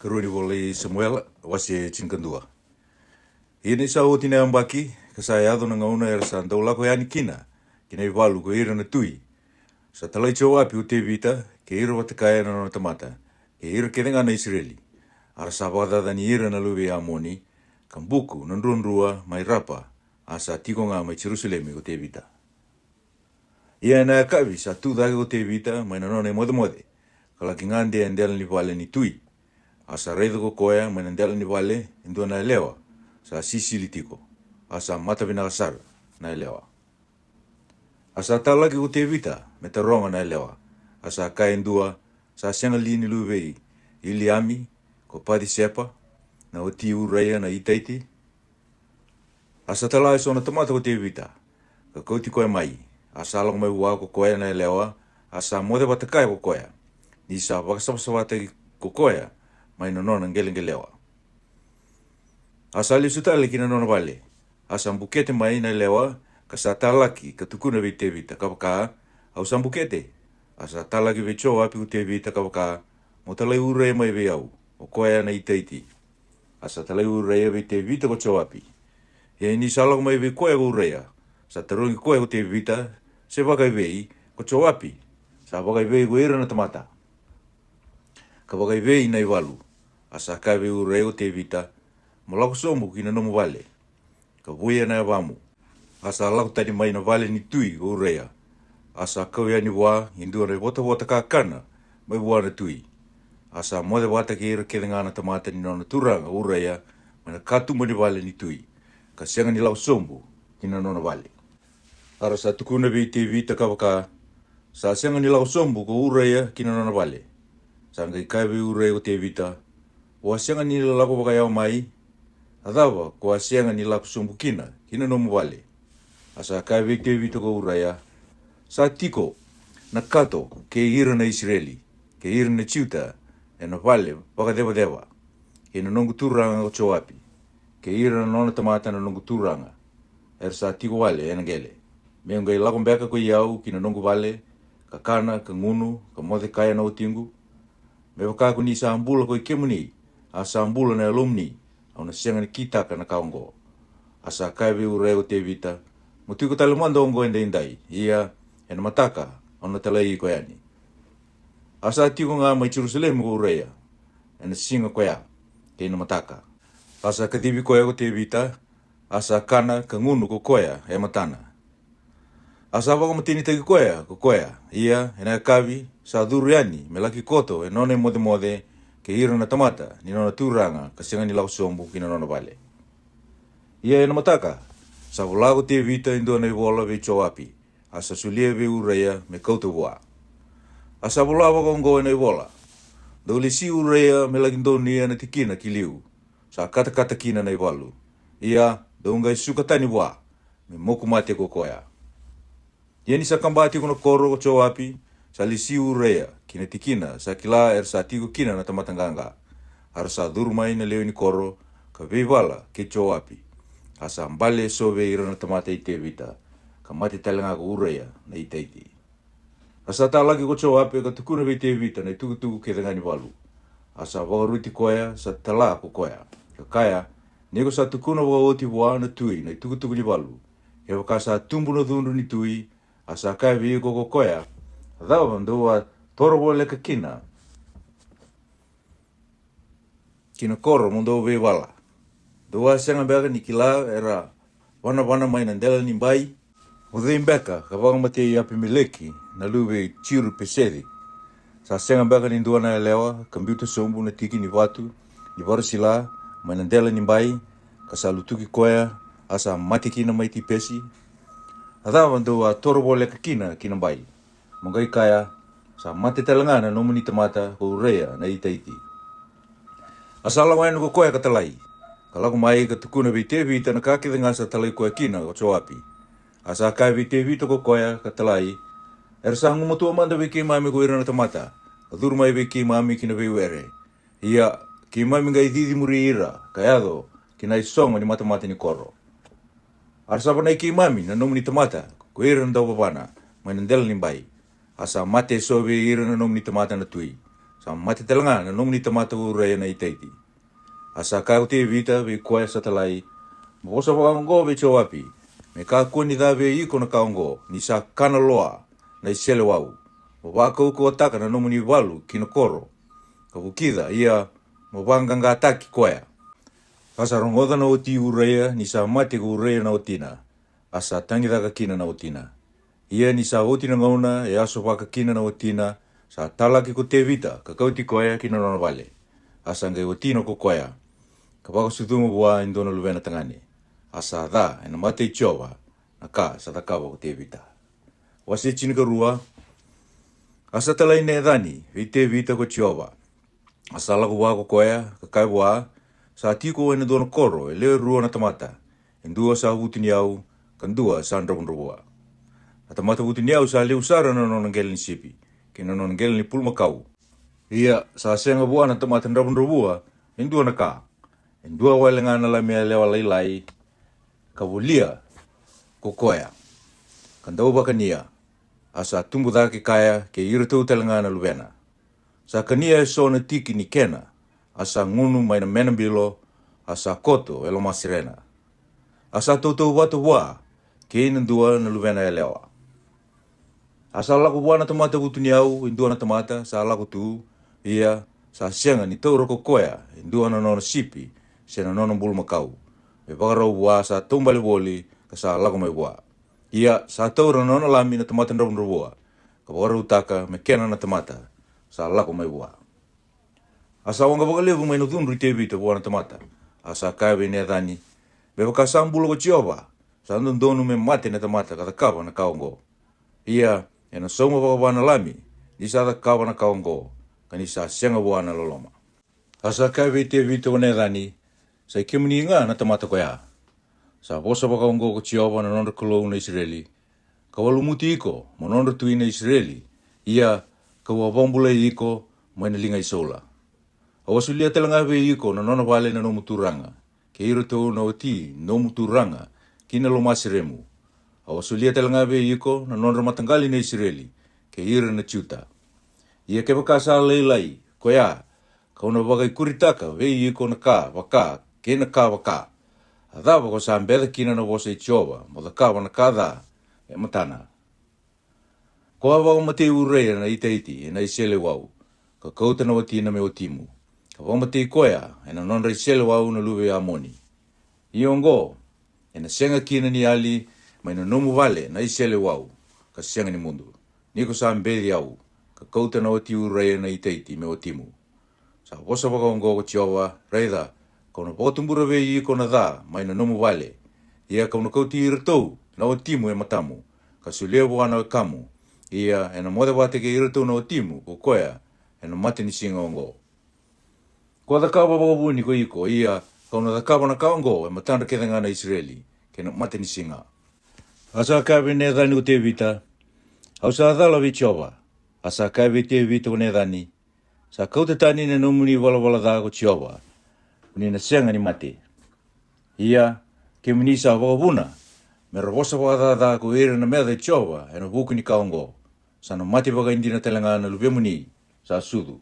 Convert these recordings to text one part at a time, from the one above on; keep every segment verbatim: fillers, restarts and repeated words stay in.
Karua ni vola i Samuela, wase tinikadua. Ia ni sa oti na yabaki, ka sa yaco na gauna era sa dau lako yani kina ki na ivalu ko ira na tui, sa talai Joapi ko Tevita kei ira vata kaya na nona tamata, kei ira kece ga na Isireli. A ra sa vakacacani ira na luve i Amoni, ka buku na druadrua mai Rapa, a sa tiko ga mai Jerusalemi ko Tevita. Ia ena yakavi sa tu cake ko Tevita mai na nona imocemoce, ka laki gade e dela ni vale ni tui. A sa raica ko koya mai na dela ni vale e dua na yalewa sa sisili tiko, a sa matavinaka sara na yalewa. A sa talaki ko Tevita me taroga na yalewa, a sa kaya e dua sa sega li ni luve i Iliami ko Pacisepa, na wati Uraia na Itaiti? A sa tala eso na tamata ko Tevita, ka kauti koya mai. A sa lako mai vua ko koya na yalewa, a sa moce vata kaya ko koya, ni sa vakasavasavataki ko koya mai na nona qeleqelewa. A sa lesu tale ki na nona vale, a sa bukete mai na yalewa, ka sa talaki ka tukuna vei Tevita ka vaka, au sa bukete. A sa talaki vei Joapi ko Tevita ka vaka, mo talai Uraia mai vei au, o koya na Itaiti. A sa talai Uraia vei Tevita ko Joapi. Ia ni sa lako mai vei koya ko Uraia, sa tarogi koya ko Tevita, se vakaivei ko Joapi, sa vakaivei ko ira na tamata, ka vakaivei na ivalu? A sa kaya vei Uraia ko Tevita, mo lako sobu ki na nomu vale, ka vuya na yavamu. A sa lako tani mai na vale ni tui ko Uraia, a sa kau yani vua e dua na ivotavota kakana mai vua na tui. A sa moce vata kei ira kece ga na tamata ni nona turaga ko Uraia mai na katuba ni vale ni tui, ka sega ni lako sobu ki na nona vale. A ra sa tukuna vei Tevita ka vaka, sa sega ni lako sobu ko Uraia ki na nona vale. Sa qai kaya vei Uraia ko Tevita, o a sega ni lako vakayawa mai, a cava ko a sega ni lako sobu kina ki na nomu vale? A sa kaya vei Tevita ko Uraia, sa tiko na kato kei ira na Isireli, kei ira na Juta, ena vale vakacevaceva, kei na noqu turaga ko Joapi, kei ira na nona tamata na noqu turaga, era sa tiko wale ena qele. Meu qai lako beka ko i au ki na noqu vale, ka kana, ka gunu, ka moce kaya na watiqu? Me vaka ko ni sa bula ko i kemuni, a sa bula na yalomuni, au na sega ni kitaka na ka oqo. A sa kaya vei Uraia ko Tevita, mo tiko tale mada oqo edaidai, ia ena mataka au na talai iko yani. A sa tiko ga mai Jerusalemi ko Uraia ena siga koya kei na mataka. A sa kacivi koya ko Tevita, a sa kana ka gunu ko koya e matana. A sa vakamatenitaki koya ko koya, ia ena yakavi sa curu yani me laki koto e nona imocemoce kei ira na tamata ni nona turaga, ka sega ni lako sobu ki na nona vale. Ia ena mataka sa vola ko Tevita e dua na ivola vei Joapi, a sa solia vei Uraia me kauta vua. A sa vola vakaoqo ena ivola, dou lesi Uraia me laki donuya na tikina ki liu, sa katakata kina na ivalu. Ia dou qai suka tani vua, me moku mate ko koya. Ia ni sa kaba tiko na koro ko Joapi, sa lesi Uraia ki na tikina sa kila era sa tiko kina na tamata qaqa. A ra sa curu mai na lewe ni koro ka veivala kei Joapi. A sa bale eso vei ira na tamata i Tevita, ka mate tale ga ko Uraia na Itaiti. A sa talaki ko Joapi ka tukuna vei Tevita na itukutuku kece ga ni valu. A sa vakaroti koya sa tala ko koya, ka kaya, ni ko sa tukuna vakaoti vua na tui na itukutuku ni valu, kevaka sa tubu na cudru ni tui, a sa kaya vei iko ko koya, a cava dou a toro voleka kina ki na koro mo dou veivala? Dou a sega beka ni kila era vanavana mai na dela ni bai? O cei beka ka vakamatei Apimeleki na luve i Jiru-peseci? Sa sega beka ni dua na yalewa ka biuta sobu na tiki ni vatu ni varasila mai na dela ni bai, ka sa lutuki koya, a sa mate kina mai Tipesi? A cava dou a toro voleka kina ki na bai? Mo qai kaya, sa mate tale ga na nomuni tamata ko Uraia na Itaiti. A sa lako yani ko koya ka talai, ka lako mai ka tukuna vei Tevita na ka kece ga sa talai koya kina ko Joapi. A sa kaya vei Tevita ko koya ka talai, era sa gumatua mada vei keimami ko ira na tamata ka curu mai vei keimami ki na veiwere. Ia keimami qai cici muri ira ka yaco ki na isogo ni matamata ni koro. A ra sa vanai keimami na nomuni tamata ko ira na dauvavana mai na dela ni bai. A sa mate eso vei ira na nomuni tamata na tui. sa mate tale ga na nomuni tamata ko Uraia na Itaiti. A sa kaya ko Tevita vei koya sa talai, Mo vosa vakaoqo vei Joapi, me kakua ni ca vei iko na ka oqo, ni sa kana loa na iseleiwau. Mo vakaukauwataka na nomuni valu ki na koro, ka vukica, ia mo vaqaqataki koya. A sa rogoca na wati Uraia ni sa mate ko Uraia na watina, a sa tagicaka kina na watina. Ia ni sa oti na gauna e yasovaka kina na watina, sa talaki ko Tevita ka kauti koya ki na nona vale. A sa qai watina ko koya, ka vakasucuma vua e dua na luvena tagane. A sa ca e na mata i Jiova na ka sa cakava ko Tevita. Wase tinikarua. A sa talai Necani vei Tevita ko Jiova. A sa lako vua ko koya, ka kaya vua, Sa tiko e na dua na koro e lewe rua na tamata, e dua sa vutuniyau, ka dua sa dravudravua. Na tamata vutuniyau sa levu sara na nona qele ni sipi, kei na nona qele ni pulumakau. Ia sa sega vua na tamata dravudravua e dua na ka. E dua wale ga na lami yalewa lailai, ka volia ko koya, ka dauvakania. A sa tubu cake kaya kei iratou tale ga na luvena. Sa kania e so na tiki ni kena, a sa gunu mai na mena bilo, a sa koto e lomaserena. A sa tautauvata vua kei na dua na luvena yalewa. A sa lako vua na tamata vutuniyau e dua na tamata sa lako tu, ia sa sega ni taura ko koya e dua na nona sipi se na nona bulumakau. Me vakarau vua sa taubale voli ka sa lako mai vua. Ia sa taura na nona lami na tamata dravudravua, ka vakarautaka me kena na tamata sa lako mai vua. A sa waqa vakalevu mai na cudru i Tevita vua na tamata. A sa kaya vei Necani, Me vaka sa bula ko Jiova, sa dodonu me mate na tamata ka cakava na ka oqo. Ia e na sauma vakava na lami ni sa cakava na ka oqo, ka ni sa sega vua na loloma. A sa kaya vei Tevita ko Necani, Sa i kemuni ga na tamata koya. Sa vosa vakaoqo ko Jiova na nodra Kalou na Isireli, Kau a lumuti iko mo nodra tui na Isireli, ia kau a vakabulai iko mai na liga i Saula. Au a solia tale ga vei iko na nona vale na nomu turaga, kei iratou na wati nomu turaga, ki na lomaseremu. Au a solia tale ga vei iko na nodra mataqali na Isireli, kei ira na Juta. Ia kevaka sa lailai koya, kau na vakaikuritaka vei iko na ka vaka kei na ka vaka. A cava ko sa beca kina na vosa i Jiova mo cakava na ka ca e matana? Ko a vakamatei Uraia na Itaiti e na iseleiwau, ka kauta na watina me watimu, ka vakamatei koya e na nodra iseleiwau na luve i Amoni. Ia oqo, e na sega kina ni yali mai na nomu vale na iseleiwau, ka sega ni mudu, ni ko sa beci au, ka kauta na wati Uraia na Itaiti me watimu. Sa vosa vakaoqo ko Jiova, Raica, kau na vakatubura vei iko na ca mai na nomu vale. Ia kau na kauti iratou na watimu e matamu, ka solia vua na wekamu. Ia e na moce vata kei iratou na watimu ko koya e na mata ni siga oqo. Ko a cakava vakavuni ko iko, ia kau na cakava na ka oqo e matadra kece ga na Isireli, kei na mata ni siga. A sa kaya vei Necani ko Tevita, Au sa cala vei Jiova. A sa kaya vei Tevita ko Necani, Sa kauta tani na nomuni valavala ca ko Jiova, ko ni na sega ni mate. Ia kemuni sa vakavuna me ra vosa vakacaca ko ira na meca i Jiova e na vuku ni ka oqo. Sa na mate vakaidina tale ga na luvemuni sa sucu.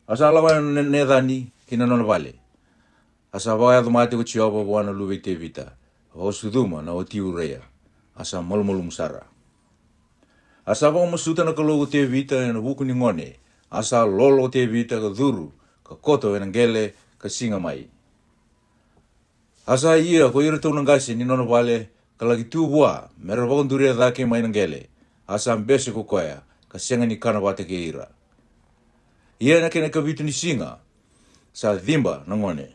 A sa lako yani o Ne-, Necani ki na nona vale. A sa vakayaco mate ko Jiova vua na luve i Tevita, ka vakasucuma na wati Uraia, a sa malumalumu sara. A sa vakamasuta na Kalou ko Tevita e na vuku ni gone, a sa lolo ko Tevita ka curu, ka koto e na qele, ka siga mai. A sa ia ko iratou na qase ni nona vale, ka laki tu vua me ra vakaduria cake mai na qele. A sa bese ko koya, ka sega ni kana vata kei ira. Ia e na kena ikavitu ni siga, sa ciba na gone.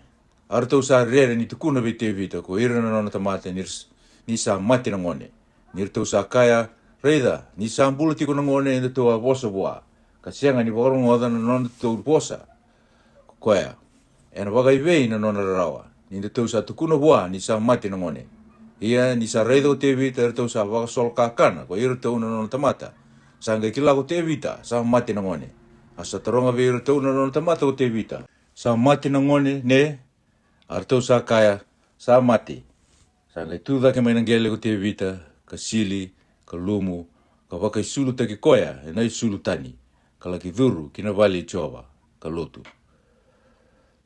A ratou sa rere ni tukuna vei Tevita ko ira na nona tamata ni, ni sa mate na gone. Ni ratou sa kaya, Raica, ni sa bula tiko na gone edatou a vosa vua, ka sega ni vakarogoca na nodatou vosa ko koya, e na vakaivei na nona rarawa, ni datou sa tukuna vua ni sa mate na gone? Ia ni sa raica ko Tevita e ratou sa vakasolo kakana ko iratou na nona tamata, sa qai kila ko Tevita sa mate na gone. A sa taroga vei iratou na nona tamata ko Tevita, Sa mate na gone, ne? A ratou sa kaya, Sa mate. Sa qai tu cake mai na qele ko Tevita, ka sili, ka lumu, ka vakaisulutaki koya e na isulu tani, ka laki curu ki na vale i Jiova, ka lotu.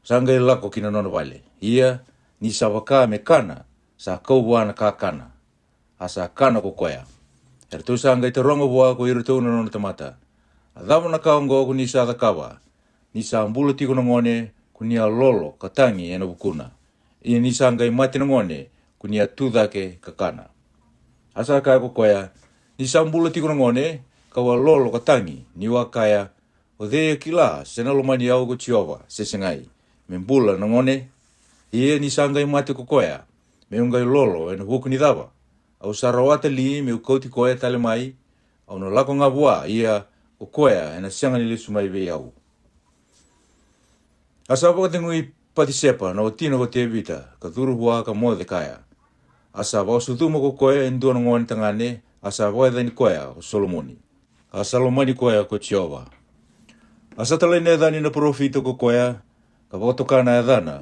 Sa qai lako ki na nona vale. Ia ni sa vaka me kana, sa kau vua na kakana, a sa kana ko koya. Eratou sa qai taroga vua ko iratou na nona tamata, "A cava na ka oqo ko ni sa cakava? Ni sa bula tiko na gone, ko ni a lolo ka tagi e na vukuna. Ia ni sa qai mate na gone, ko ni a tu cake ka kana." A sa kaya ko koya, "Ni sa bula tiko na gone, ka'u a lolo ka tagi, ni'u a kaya, 'O cei e kila se na lomani au ko Jiova, se segai, me bula na gone?' Ia ni sa qai mate ko koya, me'u qai lolo e na vuku ni cava? Au sa rawata li me'u kauti koya tale mai? Au na lako ga vua, ia ko koya e na sega ni lesu mai vei au." A sa vakacegui Pacisepa na watina ko Tevita, ka curu vua ka moce kaya. A sa vakasucuma ko koya e dua na gone tagane, a sa vakayacani koya ko Solomoni. A sa lomani koya ko Jiova. A sa talai na yacani na parofita ko koya, ka vakatoka na yacana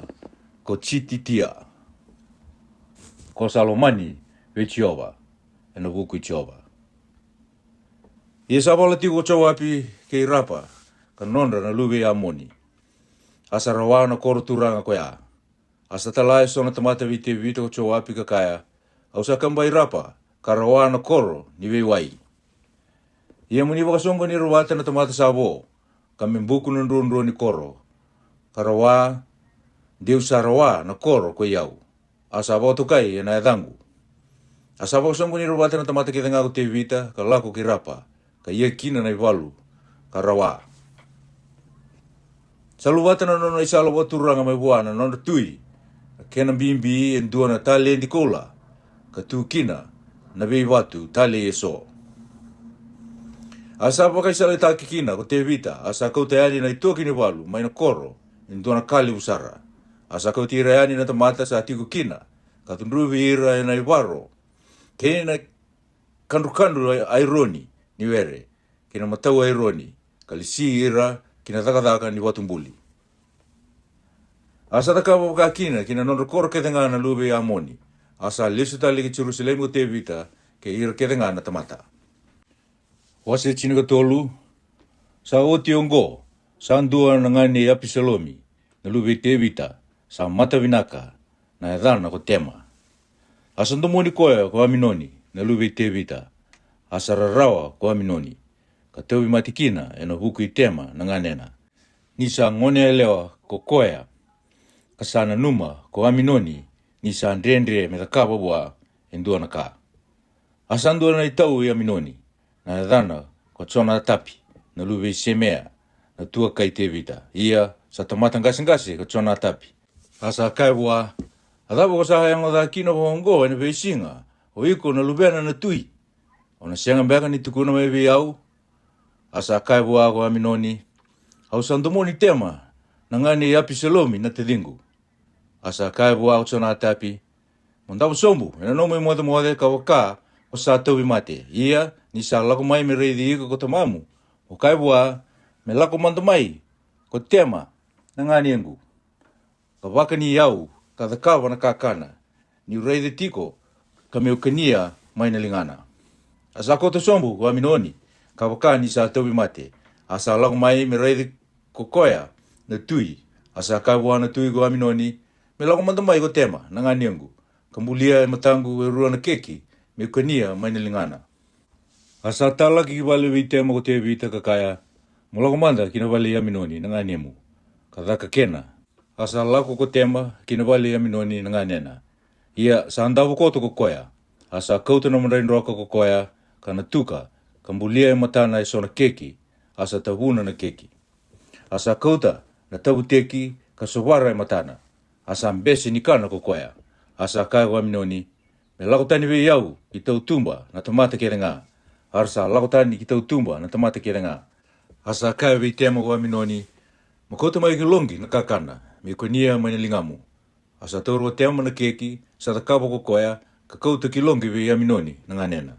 ko Jititia, ko sa lomani vei Jiova, e na vuku i Jiova. Ia sa vala tiko ko Joapi kei Rapa, ka nodra na luve i Amoni. A sa rawa na koro turaga ko ya. A sa tala e so na tamata vei Tevita ko Joapi ka kaya, "Au sa kaba i Rapa, ka rawa na koro ni veiwai. Ia mo ni vakasoqoni ira vata na tamata sa vo, ka me buku na druadrua ni koro, ka rawa, de'u sa rawa na koro ko i au, a sa vakatokai e na yacaqu." A sa vakasoqoni ira vata na tamata kece ga ko Tevita, ka lako ki Rapa, ka ia kina na ivalu, ka rawa. Sa luvata na nona isala vakaturaga mai vua na nodra tui, na kena bibi e dua na taledi koula, ka tu kina na veivatu talei e so. A sa vakaisalaitaki kina ko Tevita, a sa kauta yani na itoki ni valu mai na koro e dua na ka levu sara. A sa kauti ira yani na tamata sa tiko kina, ka cudruvi ira e na ivaro kei na kadrukadru aironi ni were, kei na matau aironi, ka lesi ira ki na cakacaka ni vatubuli. A sa cakava vaka kina ki na nodra koro kece ga na luve i Amoni. A sa lesu tale ki Jerusalemi ko Tevita, kei ira kece ga na tamata. Wase tinikatolu. Sa oti oqo, sa dua na gane i Apisalomi, na luve i Tevita, sa mata vinaka, na yacana ko Tema. A sa domoni koya ko Aminoni, na luve i Tevita. A sa rarawa ko Aminoni, ka tauvimate kina e na vuku i Tema na ganena, ni sa gone yalewa ko koya, ka sa nanuma ko Aminoni ni sa dredre me cakava vua e dua na ka. A sa dua na itau i Aminoni, na yacana ko Jonatapi, na luve i Semea, na tuaka i Tevita. Ia sa tamata qaseqase ko Jonatapi. A sa kaya vua, "A cava ko sa yago ca kina vakaoqo e na veisiga, o iko na luvena na tui? O na sega beka ni tukuna mai vei au?" A sa kaya vua ko Aminoni, "Au sa domoni Tema, na gane i Apisalomi na taciqu." A sa kaya vua ko Jonatapi, "Mo davo sobu e na nomu imocemoce ka vaka ko sa tauvimate. Ia ni sa lako mai me raici iko ko tamamu, mo kaya vua, 'Me lako mada mai ko Tema na ganequ, ka vakani au ka cakava na kakana ni'u raica tiko, ka me'u kania mai na ligana.'" A sa koto sobu ko Aminoni, ka vaka ni sa tauvimate. A sa lako mai me raici ko koya na tui. A sa kaya vua na tui ko Aminoni, "Me lako mada mai ko Tema na ganequ, ka bulia e mataqu e rua na keki, me'u kania mai na ligana." A sa talaki ki vale vei Tema ko Tevita ka kaya, "Mo lako mada ki na vale i Aminoni na ganemu, ka caka kena." A sa lako ko Tema ki na vale i Aminoni na ganena. Ia sa davo koto ko koya. A sa kauta na madrai droka ko koya, ka na tuka, ka bulia e matana e so na keki. A sa tavuna na keki. A sa kauta na tavuteki, ka sovara e matana. A sa bese ni kana ko koya. A sa kaya ko Aminoni, "Me lako tani vei au ki tautuba na tamata kece ga." A ra sa lako tani ki tautuba na tamata kece ga. A sa kaya vei Tema ko Aminoni, "Mo kauta mai ki loqi na kakana, me'u kania mai na ligamu." A sa taura ko Tema na keki sa cakava ko koya, ka kauta ki loqi vei Aminoni na ganena.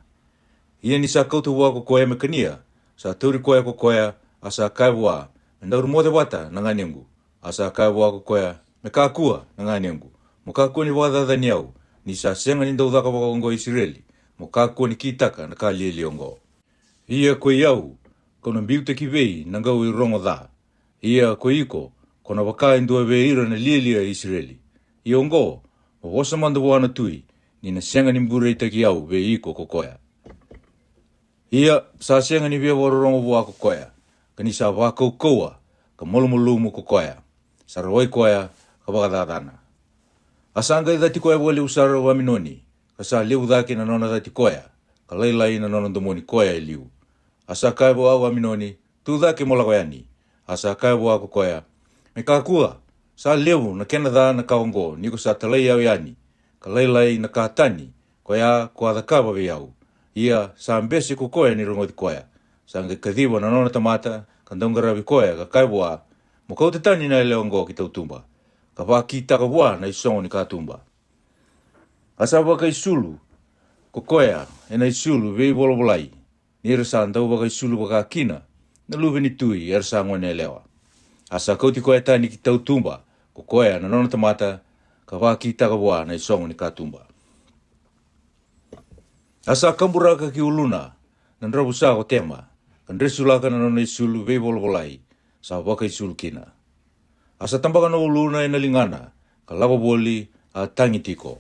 Ia ni sa kauta vua ko koya me kania, sa tauri koya ko koya, a sa kaya vua, "Me daru moce vata na ganequ." A sa kaya vua ko koya, "Me kakua na ganequ, mo kakua ni vakacacani au, ni sa sega ni dau caka vakaoqo i Isireli, mo kakua ni kitaka na ka lialia oqo. Ia koi au, Ka'u na biuta ki vei na qau i rogo ca. Ia ko iko, ko na vaka e dua vei ira na lialia i Isireli. Ia oqo, mo vosa mada vua na tui, ni na sega ni bureitaki au vei iko ko koya. Ia sa sega ni via vakarorogo vua ko koya, ka ni sa vakaukauwa ka malumalumu ko koya, sa rawai koya ka vakacacana. A sa qai cati koya vakalevu sara ko Aminoni, ka sa levu cake na nona cati koya, ka lailai na nona domoni koya e liu. A sa kaya vua ko Aminoni, "Tu cake mo lako yani." A sa kaya vua ko koya, "Me kakua, sa levu na kena ca na ka oqo ni ko sa talai au yani, ka lailai na ka tani, koya ko a cakava vei au." Ia sa bese ko koya ni rogoci koya. Sa qai kaciva na nona tamata, ka dauqaravi koya, ka kaya vua, "Mo kauta tani na yalewa oqo ki tautuba, ka vakitaka vua na isogo ni katuba." A sa vakaisulu ko koya ena isulu veivolavolai, ni ra sa dau vakaisulu vaka kina na luve ni tui era sa gone yalewa. A sa kauti koya tani ki tautuba ko koya na nona tamata, ka vakitaka vua na isogo ni katuba. A sa kaburaka ki uluna na dravusa ko Tema, ka dresulaka na nona isulu veivolavolai sa vakaisulu kina. A sa tabaka na uluna ena ligana, ka lako voli a tagi tiko.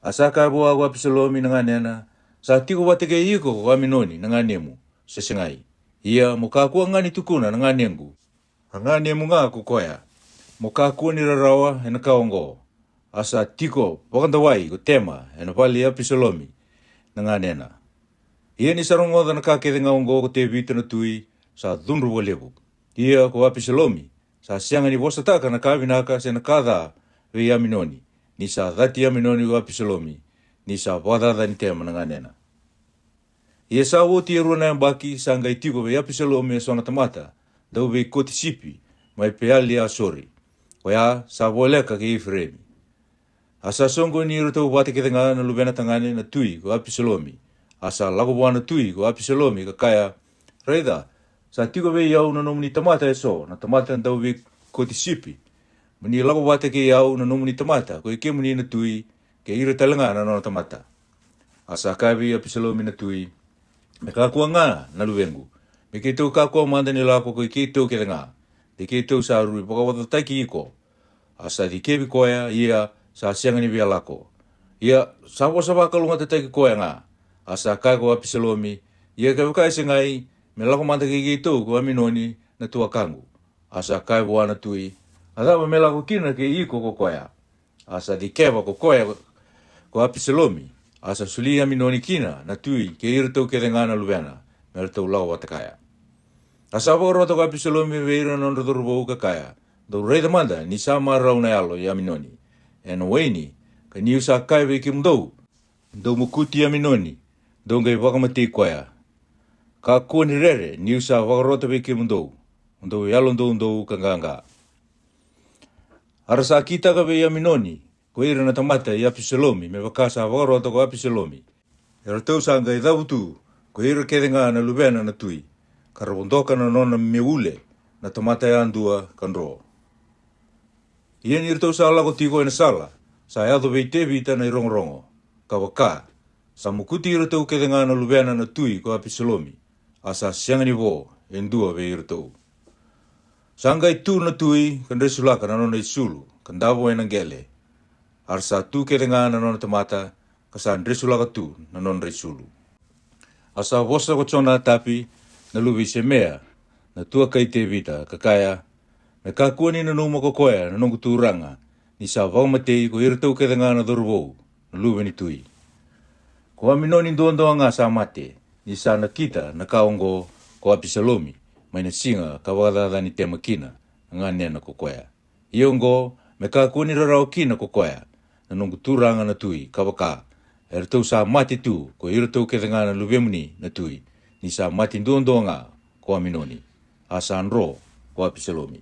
A sa kaya vua ko Apisalomi na ganena, "Sa tiko vata kei iko ko Aminoni na ganemu, se segai? Ia mo kakua ga ni tukuna na ganequ, a ganemu ga ko koya, mo kakua ni rarawa ena ka oqo." A sa tiko vakadawai ko Tema ena vale i Apisalomi na ganena. Ia ni sa rogoca na ka kece ga oqo ko Tevita na tui, sa cudru vakalevu. Ia ko Apisalomi sa sega ni vosataka na ka vinaka se na ka ca vei Aminoni, ni sa cati Aminoni ko Apisalomi, ni sa vakacacani Tema na ganena. Ia sa oti e rua na yabaki, sa qai tiko vei Apisalomi e so na tamata dau veikoti sipi mai Peali-asori, koya sa voleka kei Ifireimi. A sa soqoni iratou vata kece ga na luvena tagane na tui ko Apisalomi. A sa lako vua na tui ko Apisalomi ka kaya, "Raica, sa tiko vei au na nomuni tamata e so na tamata dau veikoti sipi. Mo ni lako vata kei au na nomuni tamata, ko i kemuni na tui, kei ira tale ga na nona tamata." A sa kaya vei Apisalomi na tui, "Me kakua ga na luvequ, me keitou kakua mada ni lako ko i keitou kece ga, de keitou sa rui vakaocataki iko." A sa cikevi koya, ia sa sega ni via lako. Ia sa vosa vakalougatataki koya ga. A sa kaya ko Apisalomi, "Ia kevaka e segai, me lako mada kei keitou ko Aminoni na tuakaqu." A sa kaya vua na tui, "A cava me lako kina kei iko ko koya?" A sa cikeva ko koya ko Apisalomi. A sa soli Aminoni kina na tui kei iratou kece ga na luvena, me ratou lako vata kaya. A sa vakarota ko Apisalomi vei ira na nodra cauravou ka kaya, "Dou raica mada ni sa marau na yalo i Aminoni ena waini, ka niu sa kaya vei kemudou, 'Dou mokuti Aminoni, dou qai vakamatei koya.' Kakua ni rere, niu sa vakarota vei kemudou, mo dou yalodoudou ka qaqa." A ra sa kitaka vei Aminoni ko ira na tamata i Apisalomi, me vaka sa vakarota ko Apisalomi. E ratou sa qai cavutu ko ira kece ga na luvena na tui, ka ra vodoka na nona meule na tamata yadua ka dro. Ia ni ratou sa lako tiko ena sala, sa yaco vei Tevita na irogorogo, ka vaka, "Sa mokuti iratou kece ga na luvena na tui ko Apisalomi, a sa sega ni vo e dua vei iratou." Sa qai tu na tui ka dresulaka na nona isulu, ka davo ena qele. A ra sa tu kece ga na nona tamata, ka sa dresulaka tu na nodra isulu. A sa vosa ko Jonatapi na luve i Semea, na tuaka i Tevita, ka kaya, "Me kakua ni nanuma ko koya na noqu turaga, ni sa vakamatei ko iratou kece ga na cauravou na luve ni tui. Ko Aminoni duadua ga sa mate, ni sa nakita na ka oqo ko Apisalomi, mai na siga ka vakacacani Tema kina na ganena ko koya. Ia oqo, me kakua ni rarawa kina ko koya na noqu turaga na tui, ka vaka, 'E ratou sa mate tu ko iratou kece ga na luvemuni na tui, ni sa mate duadua ga ko Aminoni.'" A sa dro ko Apisalomi.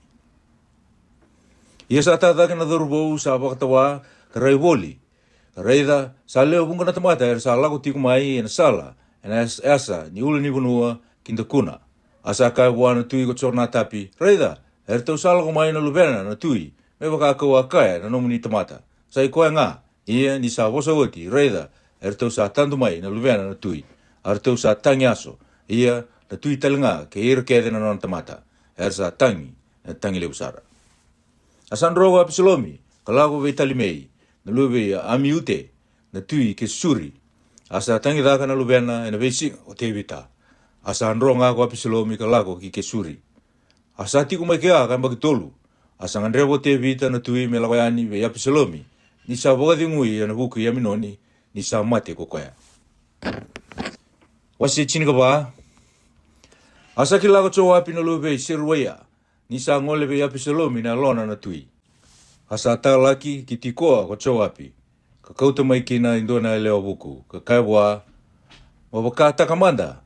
Ia sa tacake na cauravou, sa vakatawa ka rai voli. Ka raica, sa lewe vuqa na tamata era sa lako tiko mai ena sala ena yas-, yasa ni ulunivanua ki dakuna. A sa kaya vua na tui ko Jonatapi, "Raica, e ratou sa lako mai na luvena na tui, me vaka ka'u a kaya na nomuni tamata. Sa i koya ga, ia ni sa vosa oti, raica, e ratou sa tadu mai na luvena na tui, a ratou sa tagiyaso, ia na tui tale ga kei ira kece na nona tamata, era sa tagi, na tagi levu sara. A sa dro ko Apisalomi ka lako vei Talimei na luve i Amiute, na tui Kesuri. A sa tagicaka na luvena ena veisiga ko Tevita. A sa dro ga ko Apisalomi ka lako ki Kesuri. A sa tiko mai kea ka yabaki tolu. A sa gadreva ko Tevita na tui me lako yani vei Apisalomi, ni sa vakacegui ena vuku i Aminoni, ni sa mate ko koya. Wase tinikava. A sa kila ko Joapi na luve i Seruaia ni sa gole vei Apisalomi na yalona na tui. A sa talaki ki Tikoa ko Joapi, ka kauta mai kina e dua na yalewa vuku, ka kaya vua, mo vakataka mada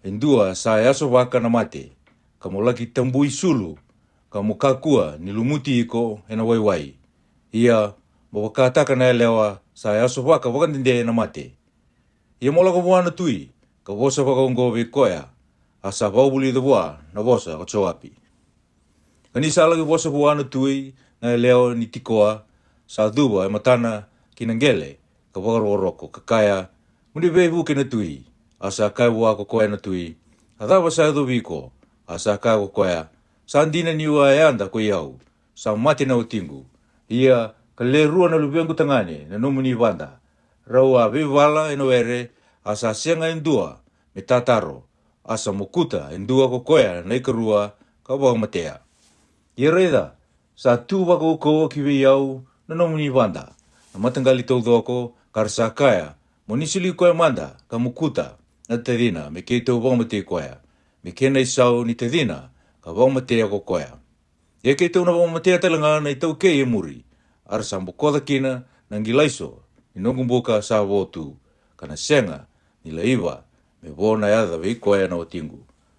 e dua sa yasovaka na mate, ka mo laki tabui sulu, ka mo kakua ni lumuti iko ena waiwai. Ia mo vakataka na yalewa sa yasovaka vakadede na mate. Ia mo lako vua na tui, ka vosa vakaoqo vei koya. A sa vakavulica vua na vosa ko Joapi. Ka ni sa laki vosa vua na tui na yalewa ni Tikoa, sa cuva e matana ki na qele, ka vakarokoroko, ka kaya, mo ni veivuke na tui. A sa kaya vua ko koya na tui, a cava sa yacovi iko? A sa kaya ko koya, sa dina niu a yada koi au, sa mate na watiqu. Ia ka le rua na luvequ tagane na nomuni vada, rau a veivala ena were, a sa sega e dua me tataro. A sa mokuta e dua ko koya na ikarua, ka vakamatea. Ia raica, sa tu vakaukauwa ki vei au na nomuni vada na mataqali taucoko, ka ra sa kaya, mo ni sili koya mada ka mokuta na tacina me keitou vakamatei koya, me kena isau ni tacina, ka vakamatea ko koya. Ia keitou na vakamatea tale ga na itaukei e muri. A ra sa bokoca kina na qilaiso ni noqu buka sa vo tu, ka na sega ni laiva me vo na yaca vei koya na watiqu,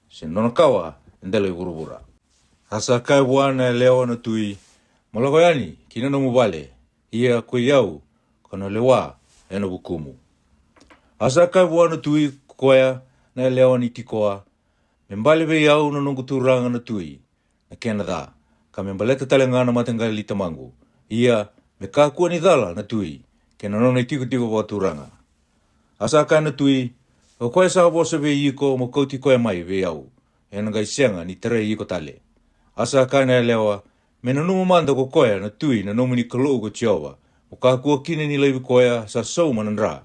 se nona kawa e dela i vuravura. A sa kaya vua na yalewa na tui, mo lako yani ki na nomu vale, ia koi au ko na lewa ena vukumu. A sa kaya vua na tui ko koya na yalewa ni Tikoa, me bale vei au na noqu turaga na tui na kena ca, ka me baleta tale ga na mataqali tamaqu. Ia me kakua ni cala na tui kei na nona itikotiko vakaturaga. A sa kaya na tui, o koya sa vosa vei iko mo kauti koya mai vei au, ena qai sega ni tarai iko tale. A sa kaya na yalewa, me nanuma mada ko koya na tui na nomuni Kalou ko Jiova, mo kakua kina ni laivi koya sa sauma na dra,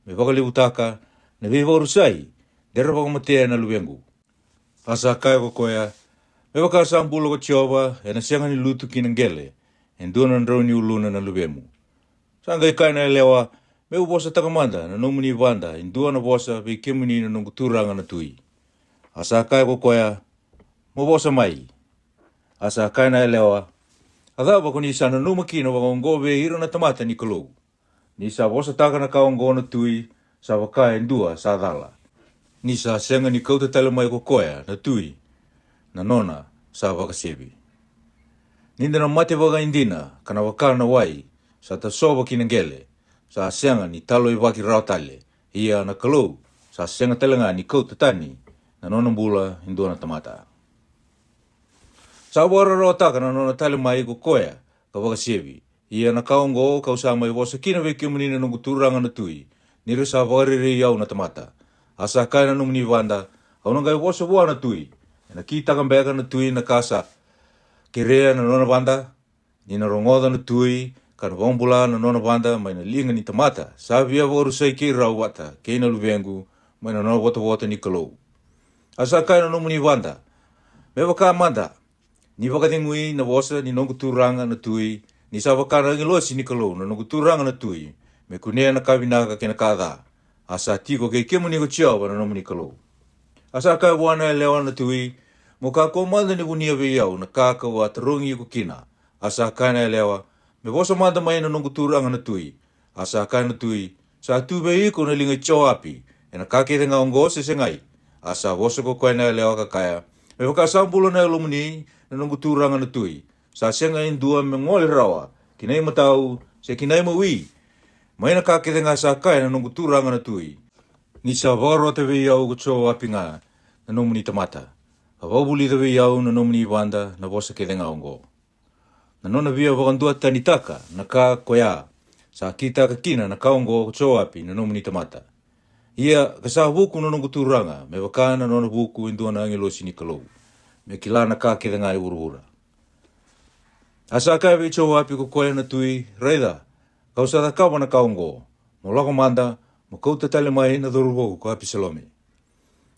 me vakalevutaka na veivakarusai, de ra vakamatea na luvequ. A sa kaya ko koya, me vaka sa bula ko Jiova, ena sega ni lutu ki na qele e dua na drau ni uluna na luvemu. Sa qai kaya na yalewa, me'u vosataka mada na nomuni vada e dua na vosa vei kemuni na noqu turaga na tui. A sa kaya ko koya, mo vosa mai. A sa kaya na yalewa, a cava ko ni sa nanuma kina vakaoqo vei ira na tamata ni Kalou? Ni sa vosataka na ka oqo na tui, sa vaka e dua sa cala. Ni sa sega ni kauta tale mai ko koya na tui na nona sa vakasevi. Ni da na mate vakaidina ka na vaka na wai sa tasova ki na qele, sa sega ni taloivaki rawa tale. Ia na Kalou sa sega tale ga ni kauta tani na nona bula e dua na tamata. Sa vakararawataka na nona tale mai ko koya ka vakasevi. Ia na ka oqo ka'u sa mai vosa kina vei kemuni na noqu turaga na tui, ni ra sa vakarerei au na tamata. A sa kaya na nomuni vada, au na qai vosa vua na tui, ena kitaka beka na tui na ka sa kerea na nona vada? Ni na rogoca na tui ka na vakabula na nona vada mai na liga ni tamata sa via vakarusai keirau vata kei na luvequ mai na nona votavota ni Kalou. A sa kaya na nomuni vada, me vaka mada ni vakacegui na vosa ni noqu turaga na tui, ni sa vaka na agilosi ni Kalou na noqu turaga na tui, me kunea na ka vinaka kei na ka ca. A sa tiko kei kemuni ko Jiova na nomuni Kalou. A sa kaya vua na yalewa na tui, mo kakua mada ni vunia vei au na ka ka'u a tarogi iko kina. A sa kaya na yalewa, me vosa mada mai na noqu turaga na tui. A sa kaya na tui, sa tu vei iko na liga i Joapi ena ka kece ga oqo se segai? A sa vosa ko koya na yalewa ka kaya, me vaka sa bula na yalomuni na noqu turaga na tui, sa sega e dua me gole rawa ki na imatau se ki na imawi mai na ka kece ga sa kaya na noqu turaga na tui. Ni sa vakarota vei au ko Joapi ga na nomuni tamata, ka vakavulica vei au na nomuni vada na vosa kece ga oqo. Na nona via vakaduatanitaka na ka koya, sa kitaka kina na ka oqo ko Joapi na nomuni tamata. Ia ka sa vuku na noqu turaga me vaka na nona vuku e dua na agilosi ni Kalou, me kila na ka kece ga e vuravura. A sa kaya vei Joapi ko koya na tui, "Raica, kau sa cakava na ka oqo, mo lako mada, mo kauta tale mai na cauravou ko Apisalome."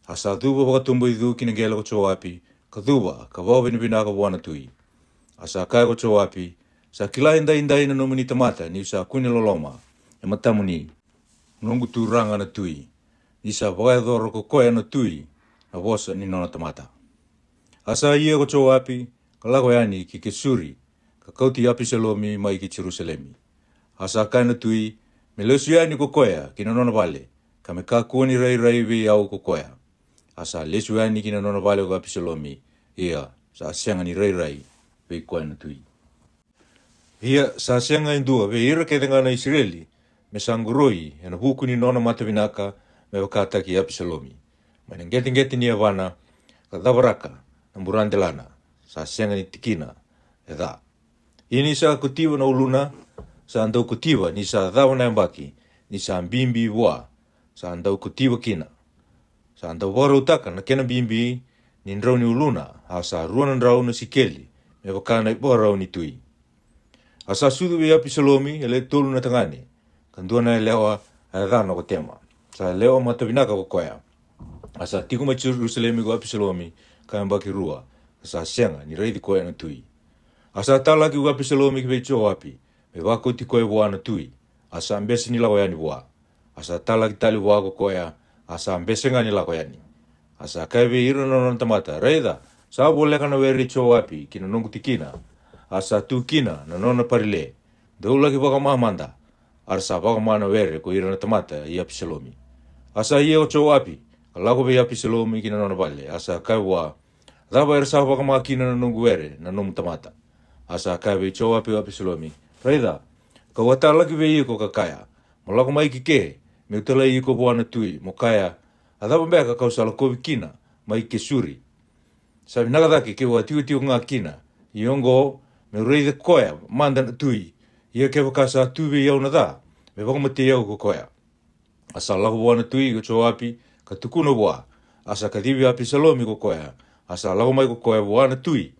A sa cuva vakatoboicu ki na qele ko Joapi, ka cuva ka vakavinavinaka vua na tui. A sa kaya ko Joapi, "Sa kila edaidai na nomuni tamata niu sa kune loloma e matamuni, noqu turaga na tui, ni sa vakayacora ko koya na tui na vosa ni nona tamata." A sa ia ko Joapi ka lako yani ki Kesuri, ka kauti Apisalomi mai ki Jerusalemi. A sa kaya na tui, "Me lesu yani ko koya ki na nona vale, ka me kakua ni rairai vei au ko koya." A sa lesu yani ki na nona vale ko Apisalomi, ia sa sega ni rairai vei koya na tui. Ia sa sega e dua vei ira kece ga na Isireli me sa qoroi e na vuku ni nona mata vinaka me vakataki Apisalomi, mai na qeteqete ni yavana ka cavaraka na buradelana, sa sega ni tikina e ca. Ia ni sa kotiva na uluna, sa dau kotiva ni sa cava na yabaki, ni sa bibi vua, sa dau kotiva kina. Sa dau vakarautaka na kena bibi ni drau ni uluna, a sa rua na drau na sikeli, me vaka na ivakarau ni tui. A sa sucu vei Apisalomi e le tolu na tagane, ka dua na yalewa, a yacana ko Tema. Sa yalewa mata vinaka ko koya. A sa tiko mai Jerusalemi ko Apisalomi ka yabaki rua, ka sa sega ni raici koya na tui. A sa talaki ko Apisalomi ki vei Joapi me vakoti koya vua na tui, a sa bese ni lako yani vua. A sa talaki tale vua ko koya, a sa bese ga ni lako yani. A sa kaya vei ira na nona tamata, "Raica, sa voleka na were i Joapi ki na noqu tikina, a sa tu kina na nona parile. Dou laki vakama mada." A ra sa vakama na were ko ira na tamata i Apisalomi. A sa ia ko Joapi ka lako vei Apisalomi ki na nona vale, a sa kaya vua, "Cava era sa vakama kina na noqu were na nomu tamata?" A sa kaya vei Joapi ko Apisalomi, "Raica, kau a talaki vei iko ka kaya, mo lako mai ki ke, me'u talai iko vua na tui, mo kaya, 'A cava beka kau sa lakovi kina mai Kesuri?' Sa vinaka cake ke'u a tikotiko ga kina. Ia oqo, me'u raica koya mada na tui. Ia kevaka sa tu vei au na ca, me vakamatei au ko koya." A sa lako vua na tui ko Joapi ka tukuna vua. A sa kacivi Apisalomi ko koya. A sa lako mai ko koya vua na tui.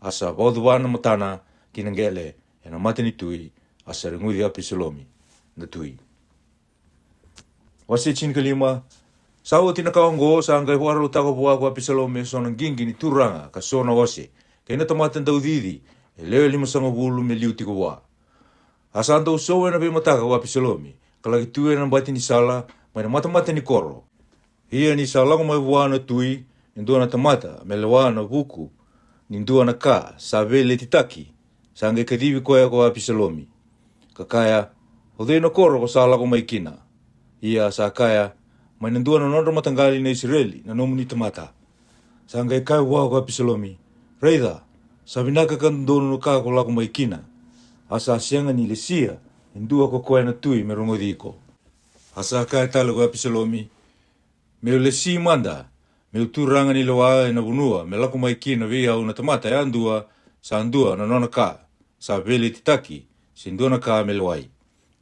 A sa vakacuvana matana ki na qele e na mata ni tui. A sa reguci Apisalomi na tui. Wase tinikalima. Sa oti na ka oqo, sa qai vakarautaka vua ko Apisalomi e so na qiqi ni turaga ka so na ose, kei na tamata daucici e lewe limasagavulu me liu tiko vua. A sa dau sou e na veimataka ko Apisalomi, ka laki tu e na bati ni sala mai na matamata ni koro. Ia ni sa lako mai vua na tui e dua na tamata me lewa na vuku ni dua na ka sa veiletitaki, sa qai kacivi koya ko Apisalomi, ka kaya, "O cei na koro ko sa lako mai kina?" Ia sa kaya, "Mai na dua na nodra mataqali na Isireli na nomuni tamata." Sa qai kaya vua ko Apisalomi, "Raica, sa vinaka ka dodonu na ka ko lako mai kina. A sa sega ni lesia e dua ko koya na tui me rogoci iko." A sa kaya tale ko Apisalomi, "Me'u lesi mada, me'u turaga ni lewa e na vanua me lako mai kina vei au na tamata yadua sa dua na nona ka sa veiletitaki, se dua na ka me lewai.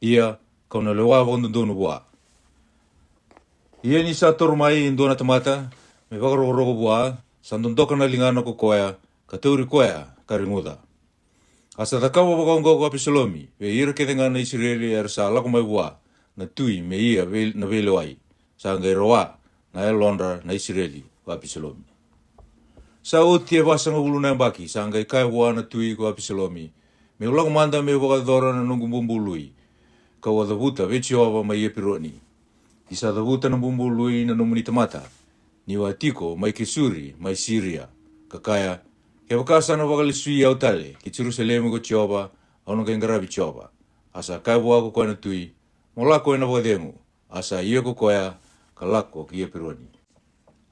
Ia kau na lewa vakadodonu vua." Ia ni sa toro mai e dua na tamata me vakarokoroko vua, sa dodoka na ligana ko koya, ka tauri koya ka reguca. A sa cakava vakaoqo ko Apisalomi vei ira kece ga na Isireli era sa lako mai vua na tui me ia vei, na veilewai. Sa qai rawa na yalodra na Isireli ko Apisalomi. Sa oti e vasagavulu na yabaki, sa qai kaya vua na tui ko Apisalomi, "Me'u lako mada me'u vakayacora na noqu bubului, kau a cavuta vei Jiova mai Epironi. Ni sa cavuta na bubului na nomuni tamata, ni'u a tiko mai Kesuri mai Siria, ka kaya, 'Kevaka sa na vakalesui au tale ki Jerusalemi ko Jiova, au na qai qaravi Jiova.'" A sa kaya vua ko koya na tui, "Mo lako e na vakacegu." A sa ia ko koya ka lako ki Epironi.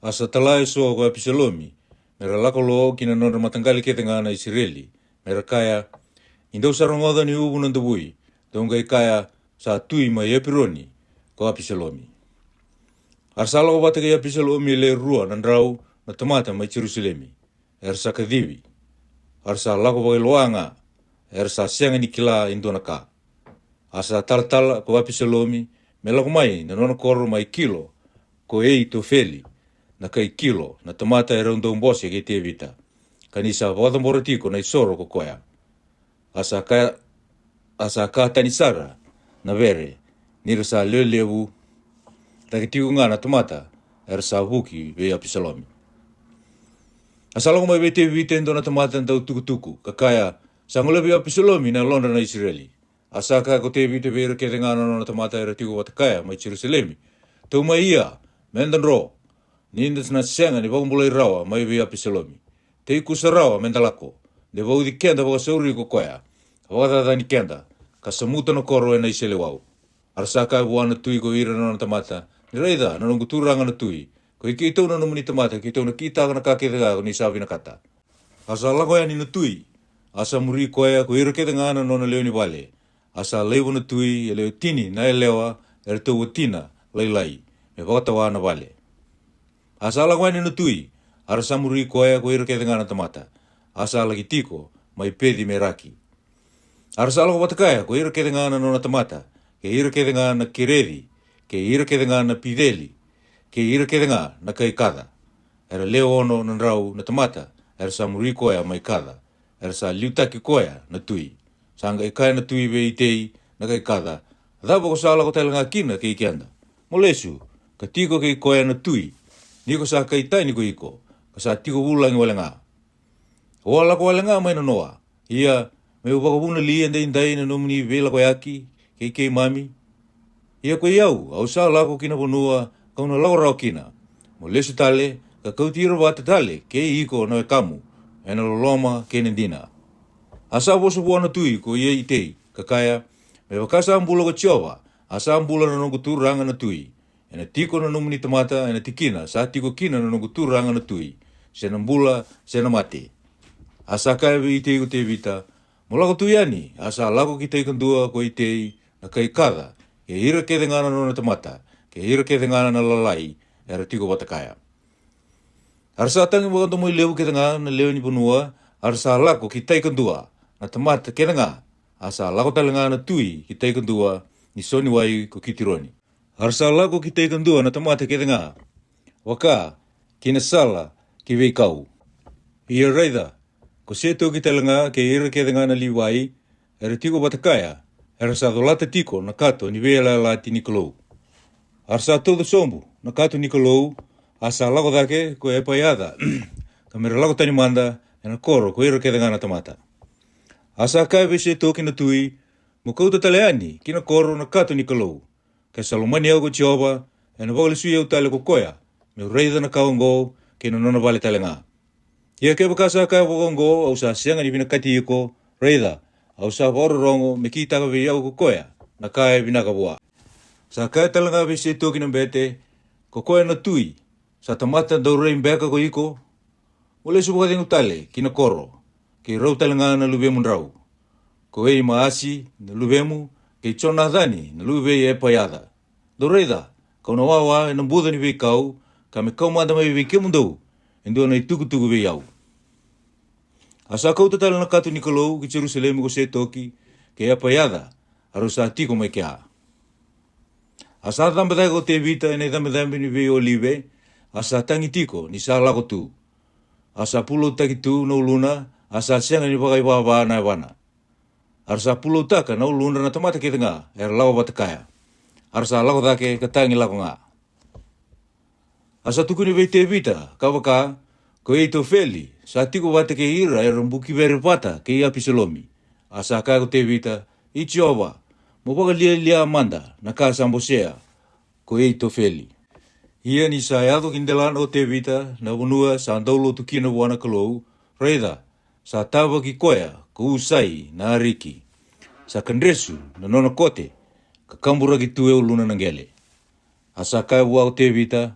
A sa tala e so ko Apisalomi me ra lako lo ki na nodra mataqali kece ga na Isireli, me ra kaya, "Ni dou sa rogoca ni uvu na davui, dou qai kaya, 'Sa tui mai Epironi ko Apisalomi.'" A ra sa lako vata kei Apisalomi e le rua na drau na tamata mai Jerusalemi. Era sa kacivi, a ra sa lako vakailoa ga, era sa sega ni kila e dua na ka. A sa talatala ko Apisalomi me lako mai na nona koro mai Kilo ko Eitofeli na kai Kilo, na tamata e rau dau bose kei Tevita, ka ni sa vakacabora tiko na isoro ko koya. A sa ka, a sa ka tani sara na vere, ni ra sa lewe levu cake tiko ga na tamata era sa vuki vei Apisalomi. A sa lako mai vei Tevita e dua na tamata dau tukutuku, ka kaya, "Sa golevi Apisalomi na yalodra na Isireli." A sa kaya ko Tevita vei ira kece ga na nona tamata era tiko vata kaya mai Jerusalemi, "Tou mai ia, meda dro, ni da na sega ni vakabulai rawa mai vei Apisalomi. Tei kusa rawa meda lako, de vauci keda vakasauri ko koya, ka vakacacani keda, ka samuta na koro ena iseleiwau." A ra sa kaya vua na tui ko ira na nona tamata, "Ni raica, na noqu turaga na tui, ko i keitou na nomuni tamata, keitou na kitaka na ka kece ga ko ni sa vinakata." A sa lako yani na tui, a sa muri koya ko ira kece ga na nona lewe ni vale. A sa laiva na tui e lewe tini na yalewa eratou watina lailai, me vakatawa na vale. A sa lako yani na tui, a ra sa muri koya ko ira kece ga na tamata. A sa laki tiko mai Peci Meraki. A ra sa lako vata kaya ko ira kece ga na nona tamata, kei ira kece ga na Kereci, kei ira kece ga na Piceli, kei ira kece ga na kai Kaca. Era lewe ono na drau na tamata era sa muri koya mai Kaca, era sa liutaki koya na tui. Sa qai kaya na tui vei Itei na kai Kaca, "Cava ko sa lako tale ga kina kei keda? Mo lesu ka tiko kei koya na tui, ni ko sa kai tani ko iko, ka sa tiko vulagi wale ga. Au a lako wale ga mai na noa. Ia, meu vakavunali edaidai na nomuni veilakoyaki kei keimami. Ia ko i au, au sa lako ki na vanua kau na lako rawa kina. Mo lesu tale, ka kauti ira vata tale kei iko na wekamu, ena loloma kei na dina." A sa vosa vua na tui ko Itei, ka kaya, "Me vaka sa bula ko Jiova, a sa bula na noqu turaga na tui, ena tiko na nomuni tamata ena tikina sa tiko kina na noqu turaga na tui, se na bula se na mate." A sa kaya vei Itei ko Tevita, "Mo lako tu yani." A sa lako ki tai kadua ko Itei na kai Kaca, kei ira kece ga na nona tamata, kei ira kece ga na lalai era tiko vata kaya. A ra sa tagi vakadomoilevu kece ga na lewe ni vanua, a ra sa lako ki tai kadua na tamata kece ga. A sa lako tale ga na tui ki tai kadua ni soniwai ko Kitironi. A ra sa lako ki tai kadua na tamata kece ga, vaka ki na sala ki veikau. Ia raica, ko Setoki tale ga kei ira kece ga na Livai era tiko vata kaya, era sa colata tiko na kato ni veiyalayalati ni Kalou. A ra sa tauca sobu na kato ni Kalou, a sa lako cake ko Epaiaca, ka me ra lako tani mada ena koro ko ira kece ga na tamata. A sa kaya vei Setoki na tui, "Mo kauta tale yani ki na koro na kato ni Kalou, ke sa lomani au ko Jiova, ena vakalesui au tale ko koya, meu raica na ka oqo kei na nona vale tale ga. Ia kevaka sa kaya vakaoqo, au sa sega ni vinakati iko, raica, au sa vakarorogo me kitaka vei au ko koya na ka e vinaka vua." Sa kaya tale ga vei Setoki na bete, "Ko koya na tui, sa tamata daurai beka ko iko? Mo lesu vakacegu tale ki na koro, kei rau tale ga na luvemu drau, ko Eimaasi na luvemu, kei Jonacani na luve i Epaiaca. Dou raica, kau na wawa ena buca ni veikau, ka me kau mada mai vei kemudou e dua na itukutuku vei au." A sa kauta tale na kato ni Kalou ki Jerusalemi ko Setoki kei Epaiaca, a rau sa tiko mai kea. A sa cabe cake ko Tevita ena icabecabe ni veiolive, a sa tagi tiko ni sa lako tu. A sa pulautaki tu na uluna, a sa sega ni vakaivava na yavana. A ra sa pulautaka na uludra na tamata kece ga era lako vata kaya. A ra sa lako cake ka tagi lako ga. A sa tukuni vei Tevita ka vaka, "Ko Eitofeli sa tiko vata kei ira era buki vere vata kei Apisalomi." A sa kaya ko Tevita, "I Jiova, mo vakalialia mada na ka sa bosea ko Eitofeli." Ia ni sa yaco ki delana o Tevita na vanua sa dau lotu kina vua na Kalou, raica, sa tavaki koya ko Usai na Ariki. Sa kadresu na nona kote, ka kaburaki tu e uluna na qele. A sa kaya vua ko Tevita,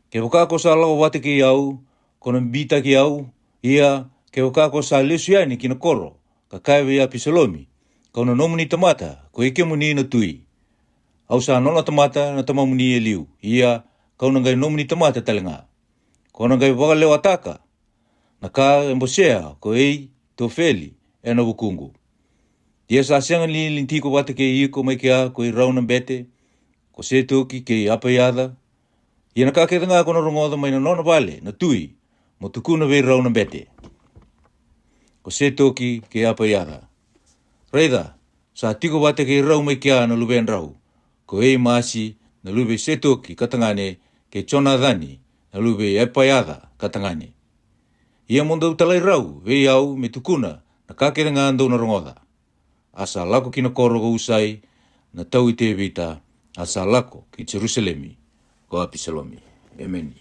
"Kevaka ko sa lako vata kei au, ko na bitaki au. Ia kevaka ko sa lesu yani ki na koro ka kaya vei Apisalomi, 'Kau na nomuni tamata, ko i kemuni na tui. Au sa nona tamata na tamamuni e liu, ia kau na qai nomuni tamata tale ga.' Ko na qai vakalewataka na ka e bosea ko Eitofeli ena vukuqu. Ia sa sega ni li tiko vata kei iko mai kea ko i rau na bete, ko Setoki kei Apaiaca. Ia na ka kece ga ko na rogoca mai na nona vale na tui, mo tukuna vei rau na bete. Ko Setoki kei Apaiaca. Raica, sa tiko vata kei rau mai kea na luvedrau, ko Eimaasi na luve i Setoki ka tagane, kei Jonacani na luve i Apaiaca ka tagane. Ia mo dou talai rau vei au me tukuna na ka kece ga dou na rogoca. A sa lako ki na koro ko Usai na tau i Tevita, a sa lako ki Jerusalemi ko Apisalomi. Emeni.